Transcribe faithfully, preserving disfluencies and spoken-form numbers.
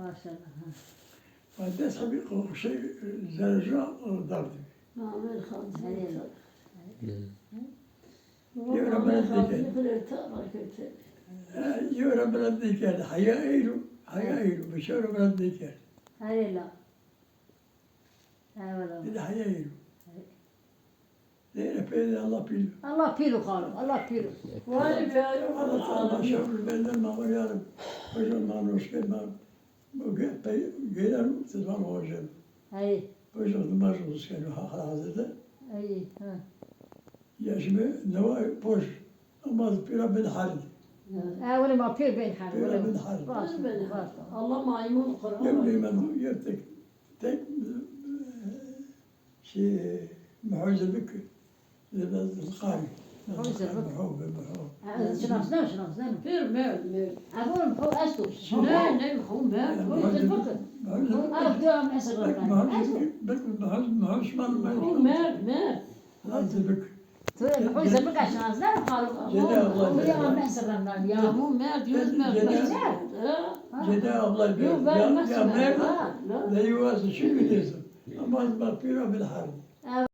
Maşallah. Ma des hebî qo-, şey, zerejûna dardî. Namê Xan. Hey. Yew ra beled nêkerd. E, yew ra beled nêkerd. Heya eyro, heya eyro. Bi çew ra beled nêkerd. Herêla. Eyvallah. Dide heya eyro. Zeynep peyde Allah pîl. Allah pîl û xalo, Allah pîl û. Allah Teala şekur benden ma var yarım. Hocam ma noşke ma. Bu ge-, pe-, gelen tizman hocam. Hey. Hocam namaz olsun ha-, hazırda. Hey. Ha. Ya şimdi ne var boş. Ama pira bin hal. Ewle ma pir bin hal. Pira bin hal. Baş, baş. Allah maymun Yok Kur'an. Bilmem ya tek, tek şey muhacirlik zilkari. Muhacirlik. Muhacirlik. Şinasneno, şinasneno. Pir merd merd. Evo ho esto. Ne ne ho merd. Ho zilbik. Ev dua mesela. Belki muhacirlik, belki muhacirlik, muhacirlik. Ho merd merd. Hazırlık. Tu ho zilbik şinasneno xalo. Cede abla. Ya mesela ya. Ho merd yüz merd. Cede abla. Yok vermez. Ya merd. Ne yuvası şu biliyorsun. Ama az bak pira bin hal.